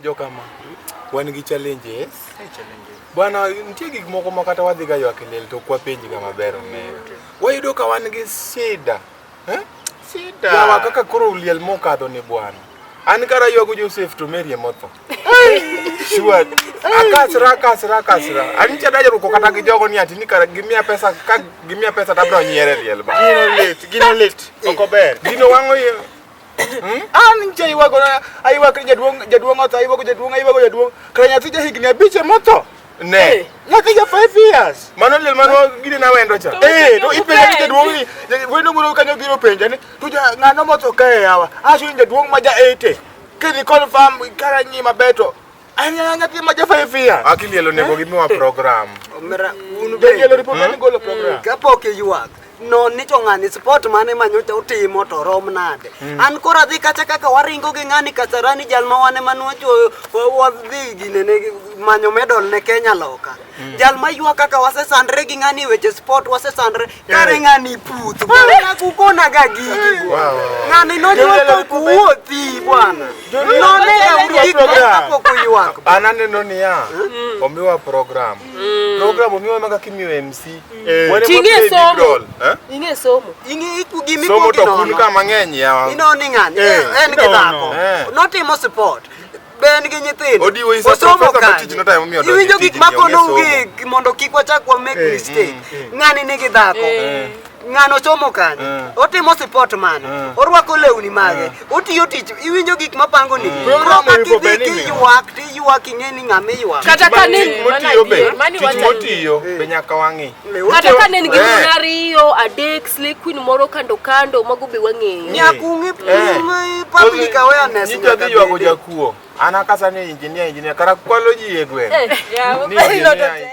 Jokama, wan gi challenges. Bwana, nitie gik moko ma kata wadhi ga ywak e liel to ok wapenj ga maber omera. Wayudo ka wan gi shida. Eh? Shida. Yawa kaka koro liel mokadho ni bwana. An kara ywago Joseph to Mary emotho. Sure. Akasra, akasra, akasra. An cha daja ruko kata gi jogo ni ati ni kara gimiya pesa ka gimiya pesa tabro nyiere liel ba. Gino lit, gino lit. Ok ober. Gino wang'o iye. An nje aywago na aywak ni jaduong' jaduong' otho aywago jaduong' aywago jaduong' kara nyathi ja higni abich emotho. Ne. Nyathi ja 5 years. Mano liel mano gine na wendo cha. Eh, to ipenja ni jaduong' ni wendo moro kanyo biro penja ni to ja ng'ano motho kae yawa. Acho ni jaduong' ma ja 80. Kidhi confirm kara ng'i maber to an nyathi ma ja 5 years. Aki liel onego gimiwa program. Omera, un Jaliel bende. oripo bende golo program. Kapok iywak, non ni to ng'ani sport mane ma nyocha utimo to rom nade. An koro adhi kacha kaka waringo gi ng'ani Kasarani jal ma wan ema nwacho wadhi ginene manyo medal ne Kenya loka. Jal ma ywak kaka wasesandre gi ng'ani e weche sport wasesandre kare ng'ani puth bwana kukonaga gigi bwana. Ng'ani nonyuol ka ok wuothi bwana. None e uru gik moko kapok oywak. An aneno niya, omiwa program. Program omiwa ma kaka imiyo MC. Wan ema Ting'e waplay big somo. role, eh? Ing'e somo. Ing'e gima Somo to ikuongo kun inono. ka mang'eny yawa. Ineno ni ng'ani Eh, en gi inono. dhako. Eh. Notimo sport. Be en gi nyithindo. Odiwo is a Osomo professor ma kanye. tich notime omiyo odonjo e Iwinjo gik tijni, ma ong'e konou somo. gi mondo kik wachak wa make mistake. Ng'ani nigi dhako. Ng'ano somo kanye? Otimo sport mane? Orwako lewni mage? Otiyo tich. Iwinjo gik mapango ni. Program Koro onego ka bed kidhi ni imiyo. kiywak tiywak ing'e ni ng'ama iywak. Kata ka ne Tich motiyo be, Mani tich wacho motiyo be nyaka wang'i. Kata ka ne en gi Eh. mon ariyo, adek, slay queen moro kando kando, mago be wang'eyo. Nyaka ung'e Eh. public awareness. Nyicha nyaka dhi ywago bede. jakuo. An akasa ni engineer engineer kara kwalo ji e gweng'. Eh, Ni engineer.